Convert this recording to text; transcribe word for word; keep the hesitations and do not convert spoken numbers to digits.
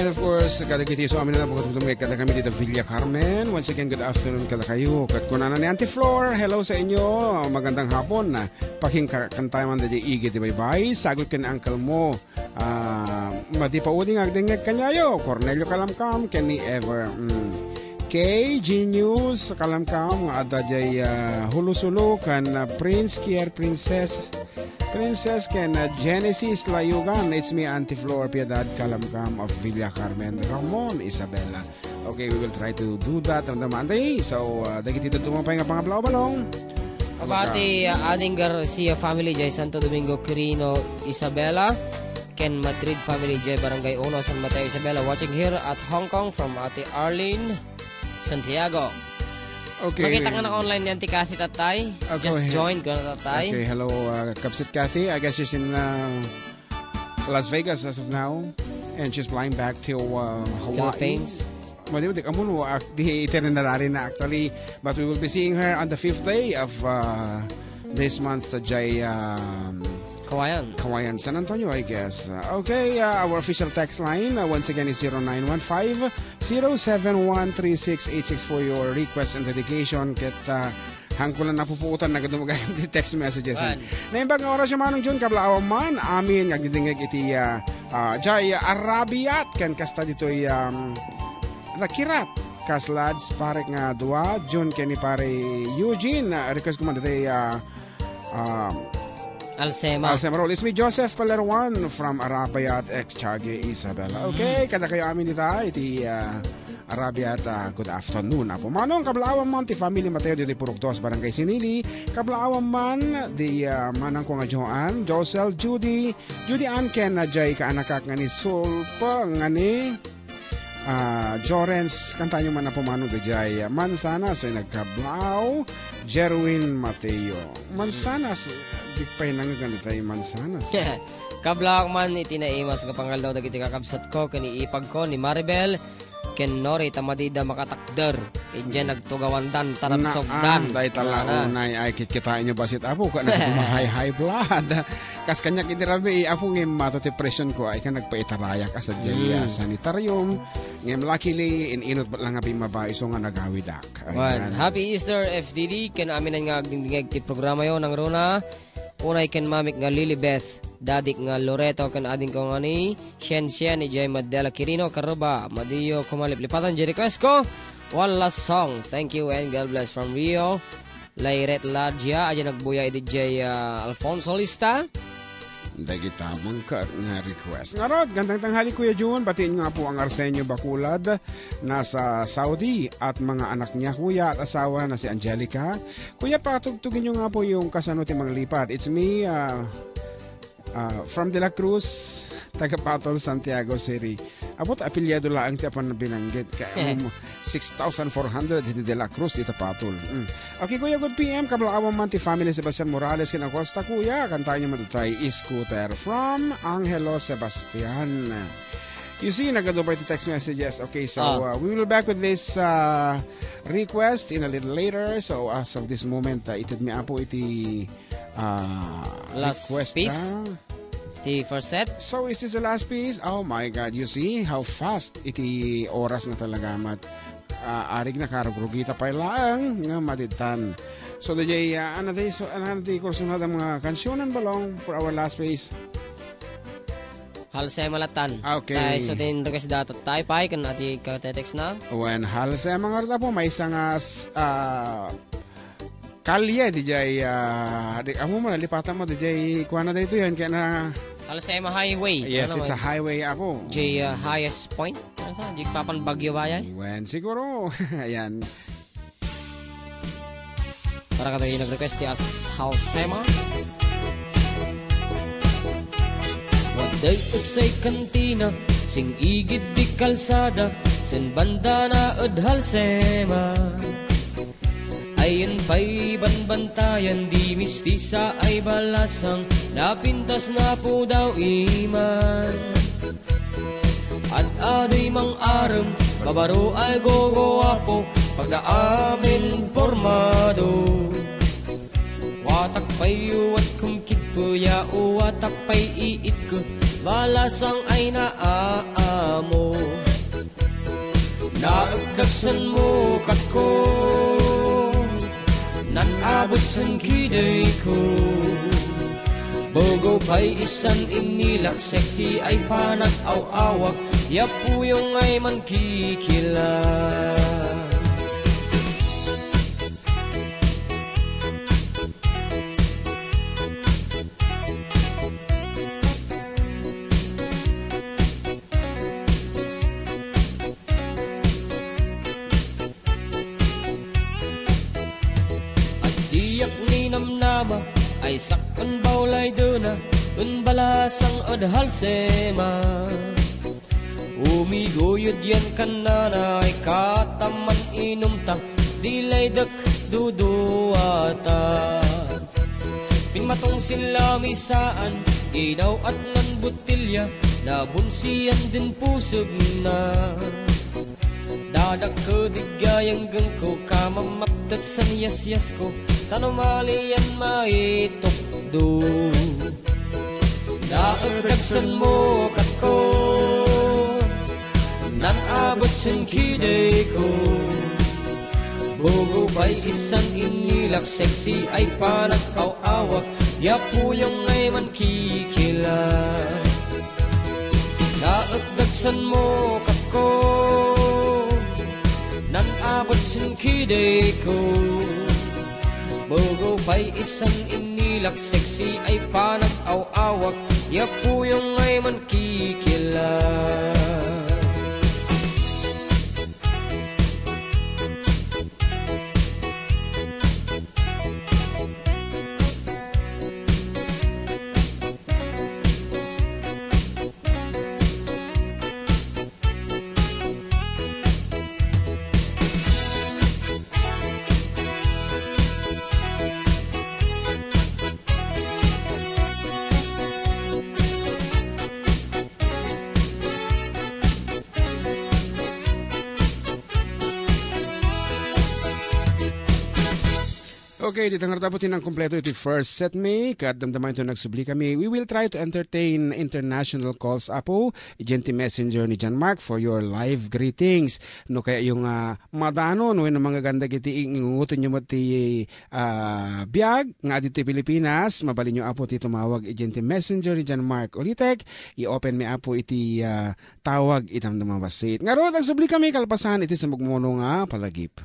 And of course, kadagiti isu amin a napagtumtumgay kadakami dita Villa Carmen. Once again, good afternoon kadakayo. Ket kunana ni Auntie Flor, "Hello sa inyo. Magandang hapon." Pakingka-, kantayo man daydiay Igid ti Baybay. Sagut ken uncle mo. Ah, madi pa udi nga agdengngeg kaniayo. Cornelio Kalamkam, ken ni Ever. Mm. Kay Genius Kalamkam, nga adda jay, ah, Hulo-Sulo, ken, ah, Prince Kier, Princess Princess ken, uh, Genesis Layugan. It's me, Auntie Flor Piedad Kalamkam of Villa Carmen, Ramon, Isabela. Okay, we will try to do that on the Monday. So, uh, dagiti dadduma pay nga pangablaw balong. Abati, uh, Ading Garcia family, jay Santo Domingo, Quirino, Isabela. Ken Madrid family, jay Barangay Uno, San Mateo, Isabela. Watching here at Hong Kong from Ate Arlene Santiago. Okay. Makita nga naka-online ni Auntie Kathy, tatay. Okay. Just join ko na, tatay. Okay, hello, uh, Kapsit Kathy. I guess she's in, uh, Las Vegas as of now. And she's flying back to, uh, Hawaii. Philippines. Madi, madi, amun, wa-, ak-, di itinerary na actually. But we will be seeing her on the fifth day of, uh, this month sa jay, um, Kawayan. Kawayan, San Antonio, I guess. Uh, okay, uh, our official text line, uh, once again, is zero nine one five, zero seven one three six eight six for your request and dedication. Ket, uh, hangkulan na pupuotan na gudum gayam ti text messages. Wan. Naimbag nga oras, Manong Jun, kablaawan man, amin, nga agdidingeg iti, uh, uh, jay, uh, Arabiat, ken kasta ditoy, um, Nakirat. Kaslads, parek nga dua, Jun ken ni Pare Eugene. Uh, request ko man ditoy, uh, um, Alsema. Alsema Road. It's me, Joseph Palerwan from Arabiat, ex Chague, Isabela. Okay, kadakayo amin dita, iti, uh, Arabiat, uh, good afternoon. Apo Manong, kablaawan man ti family Mateo ditoy Purok Dos, Barangay Sinili. Kablaawan man di, uh, manang ko nga Joan, Josel, Judy, Judy Ann ken, uh, jay kaanakak nga ni Sulpa, nga ni Ah, Jorens, kantayo man a pumano daydiay Mansanas, ay nagkablaaw, Jerwin Mateo. Mansanas, di pay nanggan itay Mansanas. Kablaawak man iti naimas nga pangaldaw dagiti kakabsatko ken iipagko ni Maribel ken Nori ta madida makatakder. Idiay nagtugawandan, tarabsogdan. Naan, dayta la unay ay kitkitaenyo bassit, Apo, ket nagma-high, high blood. Kas kaniak idi rabii, Apo, ngem mato ti presyon ko, ay ka nagpaitarayak a sadiay a sanitarium. Ngem luckily, in-inut met lang a bimmaba isu nga nagawidak. Ayan. Happy Easter, F D D, ken amin nga agdingdingeg ti programayo nangruna. Unay ken mamik nga Lilibeth, dadik nga Loreto, ken adingko nga ni Shen Shen, idiay Madela Quirino, Karuba, madiyo koma liplipatan diay request ko. One last song. Thank you and God bless from Rio. Lairet Ladia, adda nagbuya idi jay, ah, Alfonso Lista. Dagita mangkat nga request. Ngarud, gandang tanghali, Kuya Jun. Batiin nga po ang Arsenio Bacolod, nasa Saudi, at mga anak niya, Kuya, at asawa na si Angelica. Kuya, patugtugin niyo nga po yung kasano ti manglipat. It's me, ah, Ah, from De La Cruz, taga Patol, Santiago City. Abot, apelyado laeng ti apan binanggit. Kaya, um, six thousand four hundred iti De La Cruz, ita Patol. Mm. Okay, Kuya, good P M. Kablaawan man ti family Sebastian Morales ken Acosta, Kuya. Kantayo man itay Scooter from Angelo Sebastian. You see, nagadu pa iti text messages. Okay, so, Ah. uh, we will back with this, uh, request in a little later. So, as of this moment, uh, ited mi, Apo, iti Ah, last request piece? Ah. Ti first set? So, is this the last piece? Oh my God, you see how fast iti oras nga talaga met. Ah, arig na karugrugita pay laeng nga madidtan. So, daydiay, ah, ano ti, so, ano ti kursunada nga kansionan balong for our last piece? Halsema latan. Ah, okay. Tay, so, tin request data tay pay, kan ati ka-text na? Wen, Halsema nga rita po, may isang, ah, s-, ah, Kalye, dijay, ah, di, amo mo, nalipatan mo, dijay, kuha na dito yan, kaya na Alsema Highway. Yes, ano, it's a highway, ako. Jay, ah, highest point. Ano sa? Jay Papan Bagyo ba yan? Wen, siguro. Ayan. Para ka tayo nag-request, yes, Halsema. Waday isay kantina, sing igid di kalsada, sen banda na ed Halsema. Ayan pay banbantayan di mistisa ay balasang napintas na pudaw iman. Ad-adoy mang-arem, babaro ay gogoapo, pagdaamin pormado. Watak pay uwat kumkidko ya uwatak pay iitko. Balasang ay naamo. Naagdagsanmo, katko. Nan-abet sen kidayko. Bogo pay isan inilak, sexy ay panag-aw-awak, yapuyong ay mankikilat. Addiak ninamnama, ay sakon bawlay duna, un balasang ad halsema. Umiguyod yan kannana, ay kataman inumta, di laydak duduata. Pinmatong sin lamisaan, ginaw-at nan botilya, nabunsian din pusegna. Dadakkedik gayam gengko, kamamaptet sen yasyasko, ta no malian maitukdo. Naagdagsanmo, katko, nan-abet sen kidayko. Bogo pay isan inilak, sexy ay panag-aw-awak, yapuyong ay mankikilat. Naagdagsanmo, katko, nan-abet sen kidayko. Bogo pay isan inilak, sexy ay panag-aw-awak, yapuyong ay mankikilat. Okay, dita ngarud, tapos ti nangkumpleto iti first set mi, ket damdama ito nagsubli kami. We will try to entertain international calls, Apo, idiay ti messenger ni John Mark for your live greetings. No kayatyo nga madanon wenno manggagandag iti ingungutenyo met ti, ah, biag nga adi ti Pilipinas, mabalinyo, Apo, ti tumawag idiay ti messenger ni John Mark. Ulitek, i-open mi, Apo, iti, ah, tawag iti damdama bassit. Ngarud, agsubli kami kalpasan iti sumagmamano nga palagip.